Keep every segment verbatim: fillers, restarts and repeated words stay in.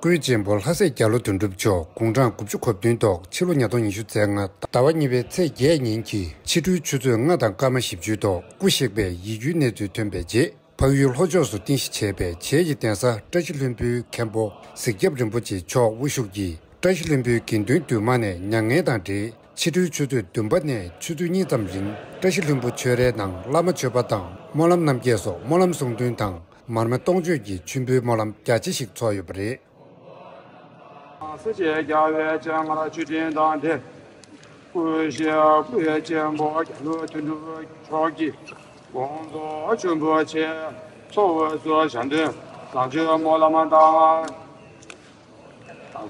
སྐུའི་གཅེན་པོ་ལྷ་སྲས་རྒྱ་ལོ་དོན་གྲུབ་མཆོག་དགུང་གྲངས་དགུ་བཅུ་གོ་བདུན་ཐོག་ཕྱི་ལོ་ཉིས་སྟོང་ཉི་ཤུ་རྩ་ལྔ་ཟླ་བ་གཉིས་པའི་ཚེས་བརྒྱད་ཉིན་གྱི་ཕྱི་དྲོའི་ཆུ་ཚོད་ལྔ་དང་སྐར་མ་བཞི་བཅུའི་ཐོག་སྐུ་གཤེགས་པའི་ཡིད་སྐྱོའི་གནས་ཚུལ་ཐོན་པའི་རྗེས། འཕགས་ཡུལ་ལྷོ་ཕྱོགས་སུ་རྟེན་གཞི་བྱས་པའི་བྱེས་ཀྱི་གདན་ས་བཀྲ་ཤིས་ལྷུན་པོའི་མཁན་པོ་གཟིག་རྒྱབ་རིན་པོ་ཆེ་མཆོག་དབུ་བཞུགས་ཀྱིས་བཀྲ་ཤིས་ལྷུན་པོའི་དགེ་འདུན་འདུས་མང་ནས་མྱ་ངན་དང་འབྲེལ་ཕྱི་དྲོའི་ཆུ་ཚོད་བདུན་པ་ནས་ཆུ་ཚོད་གཉིས་ཙམ་རིང་བཀྲ་ཤིས་ལྷུན་པོ་ཆོས་རའི་ནང་བླ་མ་མཆོད་པ་དང་སྨོན་ལམ་རྣམ་རྒྱལ་སོགས་སྨོན་ལམ་གསུང་འདོན་དང་མར་མེ་སྟོང་མཆོད་ཀྱི་མཆོད་འབུལ་སྨོན་ལམ་རྒྱ་ཆེ་ཞིག་ཚོགས་ཡོད་པ་རེད། ས་གཞི་རྒྱལ་བའི་སྤྱན་སྔར་མཆོད་སྤྲིན་དང་འབྲེལ། སྐུ་གཤེགས་སྐུའི་གཅེན་པོ་རྒྱ་ལོ་དོན་གྲུབ་མཆོག་གི་དགོངས་རྫོགས་ཆེན་པོ་ཆེ། ཚོགས་དབུས་སུ་ཞལ་འདོན་བཟང་སྤྱོད་སྨོན་ལམ་དང་།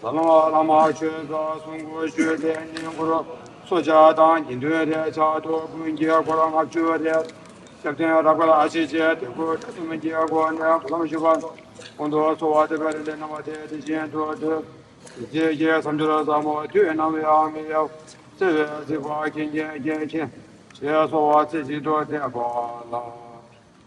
ཟབ་ལམ་བླ་མ་ཆོས་ཚོགས་གསུང་འགོ་ཞུས་ཏེ་བསྙེན་བཀུར་གསོལ་ཇ་དང་དགེ་འདུན་རེ་ཕྱག་ཐོག་ཀུན་གྱི་འཁོར་ལྔ་བཅུ་རེ། སྐྱབས་རྟེན་རབ་དཀར་ཨ་ཕྱི་བཅས་དེ་ཀོ་བཀྲ་གསུམ་གྱི་སྒོ་ནས་སྨོན་ལམ་ཞུས་པ། ཀུན་ཏུ་གསོལ་བ་འདེབས་པའི་རིམ་པས་རྣམ་པ་དེ་དེ་བཞིན་དུ་སྟེ། རྗེ་ཡི་བསམ་སྦྱོར་ཟབ་མོ་དུས་ནམ་ཡང་མི་གཡོ། བརྩེ་བའི་གཟིགས་པ་མཁྱེན་བརྒྱའི་མཁན་ཆེན། ཞེས་གསོལ་བ་རྩེ་གཅིག་ཏུ་འདེབས་པ་ལ།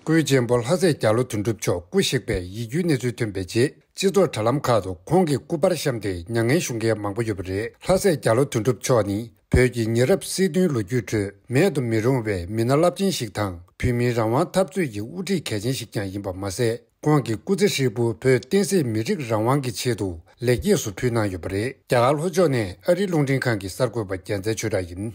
སྐུའི་གཅེན་པོ་ལྷ་སྲས་རྒྱ་ལོ་དོན་གྲུབ་མཆོག་སྐུ་གཤེགས་པའི་ཡིད་སྐྱོའི་གནས་ཚུལ་ཐོན་པའི་རྗེས། སྤྱི་ཚོགས་དྲ་ལམ་ཁག་ཏུ་ཁོང་གི་སྐུ་པར་བཤམས་ཏེ་མྱ་ངན་ཞུ་མཁན་མང་པོ་ཡོད་པ་རེད། ལྷ་སྲས་རྒྱ་ལོ་དོན་གྲུབ་མཆོག་ནི་བོད་ཀྱི་ཉེ་རབས་སྲིད་དོན་ལོ་རྒྱུས་ཁྲོད་མེད་དུ་མི་རུང་བའི་མི་སྣ་རླབས་ཆེན་ཞིག་དང་། བོད་མིའི་རང་དབང་འཐབ་རྩོད་ཀྱི་དབུ་ཁྲིད་གལ་ཆེན་ཞིག་ཀྱང་ཡིན་པ་མ་ཟད། ཁོང་གི་སྐུ་ཚེ་ཧྲིལ་པོར་བོད་བསྟན་སྲིད་མི་རིགས་རང་དབང་གི་ཆེད་དུ་ལེགས་སྐྱེས་སུ་ཕུལ་གནང་ཡོད་པ་རེད། རྒྱ་གར་ལྷོ་ཕྱོགས་ནས་ཨ་རིའི་རླུང་འཕྲིན་ཁང་གི་གསར་འགོད་པ་རྒྱལ་མཚན་ཆོས་གྲགས་ཡིན།